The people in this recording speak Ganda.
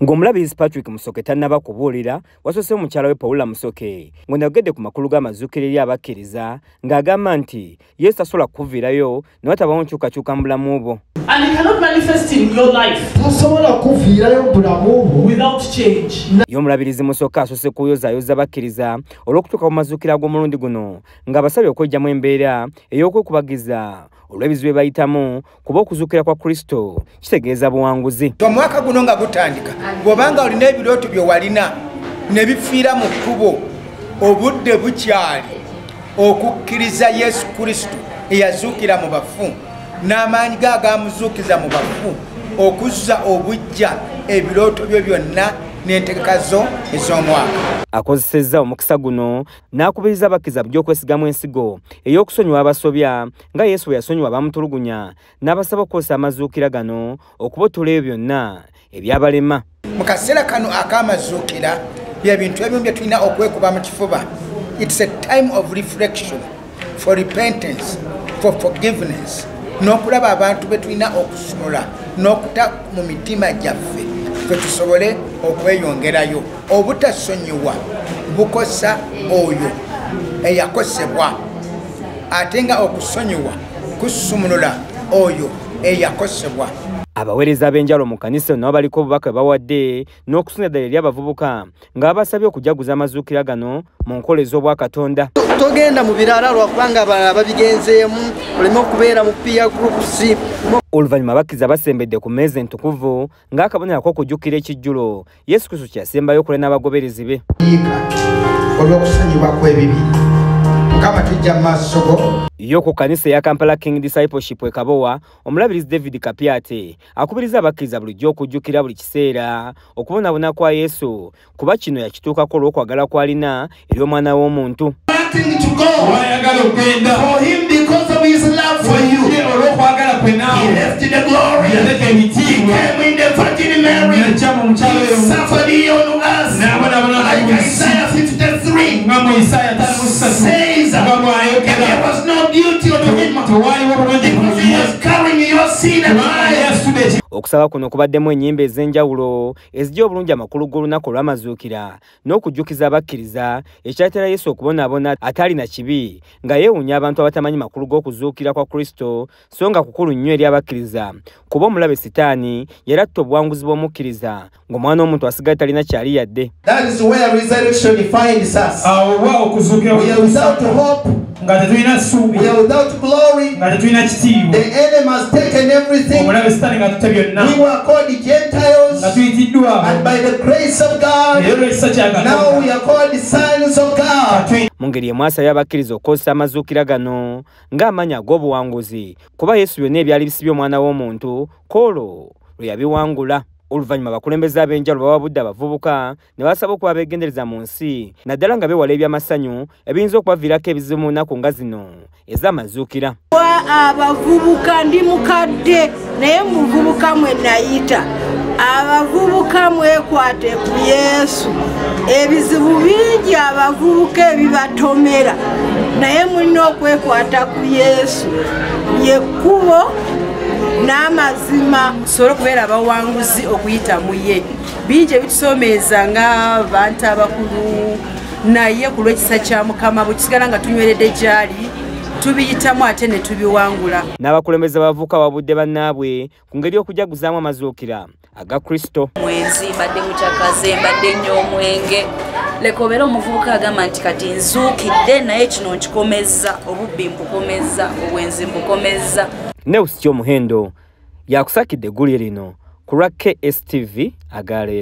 Ng'omulabirizi Patrick Musoke tannaba kubuulira, wasoose mukyala we Paula Musoke ng'onayogedde ku makulu g'amazuukiro eri abakkiriza, ng'agamba nti Yesu tasobola kukuviirayo ne watabawo nkyukakyuka mu bulamu bwo. And it cannot manifest in your life. Tasobola kuviirayo mu bulamu bwo without change. Ye omulabirizi Musoke asoose kuyozaayoza abakkiriza olw'okutuuka ku mazuukiro ag'omulundi guno, ng'abasabye okweggyamu embeera ey'okwekubagiza olw'ebizibu bye bayitamu, kuba okuzuukira kwa Kristo kitegeeza buwanguzi. Omwaka guno nga gutandika, bw'obanga olina ebirooto bye walina ne bifiira mu kkubo, obudde bukyali okukkiriza Yesu Kristo eyazuukira mu bafu n'amaanyi ge agamuzuukiza mu bafu okuzza obuggya ebirooto byo byonna n'entegeka zo ez'omwaka. Akozesezza omukisa guno n'akubiriza abakkiriza bulijjo okwesigamu ensigo ey'okusonyiwa abasobya nga Yesu bwe yasonyiwa abamutulugunya, n'abasaba okukozesa amazuukira gano okubotola ebyo byonna ebyabalema. Mu kaseera kano ak'amazuukira, bye bintu ebimu bye tulina okwekuba mu kifuba. It's a time of reflection, for repentance, for forgiveness, n'okulaba abantu be tulina okusumula n'okuta mu mitima gyaffe ffe tusobole okweyongerayo. Obutasonyiwa bukosa oyo eyakosebwa, ate nga okusonyiwa kusumulula oyo eyakosebwa. Abaweereza ab'enjawulo mu kkanisa nabo baliko obubaka bwe bawadde n'okusinga ddala eri abavubuka, ng'abasabye okujaguza amazuukira gano mu nkola ez'obwakatonda. Togenda mu birala lwakubanga abalala babigenzeemu, oleme okubeera mu peer groups. Oluvannyuma abakkiriza basembedde ku mmeeza entukuvu ng'akabonero ak'okujjukira ekijjulo Yesu Kristo kye yasembayo okulya n'abagoberezi be. Olw'okusonyibwa kw'ebibi, Mukama tujja mu maaso go. Yo ku kkanisa eya Kampala King Discipleship e Kabowa, omulabirizi David Kapyate akubiriza abakkiriza bulijjo okujjukira buli kiseera okubonaabona kwa Yesu, kuba kino yakituukako olw'okwagala kw'alina eri omwana w'omuntu. To go for him because of his love for you. He left the glory. He came in the Virgin Mary. He suffered here on us. Like Isaiah 53 says, there was no beauty on him because he was carrying your sin and mine. Okusaba kuno kubaddemu ennyimba ez'enjawulo ezijja obulungi amakulu g'olunaku olw'amazuukira n'okujjukiza abakkiriza ekyaleetera Yesu okubonaabona atalina kibi, nga yeewuunya abantu abatamanyi makulu g'okuzuukira kwa Kristo, so nga kukulu nnyo eri abakkiriza, kuba omulabe Sitaani yalatta obuwanguzi bw'omukkiriza ng'omwana w'omuntu asigaye talina kyali yadde. That is where resurrection finds us. We are without hope. We are without glory. The enemy has taken everything. We were called the Gentiles, and by the grace of God, now we are called the sons of God. Mu ngeri emu asabye abakkiriza okukozesa amazuukira gano ng'amaanyi ag'obuwanguzi, kuba Yesu byonna ebyali bisibye omwana w'omuntu kw'olwo lwe yabiwangula. Oluvannyuma abakulembeze ab'enjawulo bawabudde abavubuka ne basaba okuba abeegendereza mu nsi, naddala nga beewala ebyamasanyu ebiyinza okubaviirako ebizibu mu nnaku nga zino ez'amazuukira. Abavubuka, ndi mukadde naye muvubuka mwe nayita, abavubuka mwekwate ku Yesu. Ebizibu bingi abavubuka ebibatomera, naye mulina okwekwata ku Yesu. Ye kkubo n'amazima. Tusobole okubeera abawanguzi okuyita mu ye. Bingi ebitusomeeza ng'abantu abakulu, naye ku lw'ekisa kya Mukama bwe tusigala nga tunyweredde gy'ali, tubiyitamu ate ne tubiwangula. N'abakulembeze abavubuka babudde bannaabwe ku ngeri y'okujaguzaamu amazuukira aga Kristo. Mwenzi mbadde mukyakaze, mbadde nnyo omwenge. Leka obeere omuvubuka agamba nti kati nzuukidde, naye kino nkikomezza, obubbi mbukomezza, obwenzi mbukomezza. Neus Kyomuhendo yakusakidde eggulire lino ku lwa KSTV agaleero.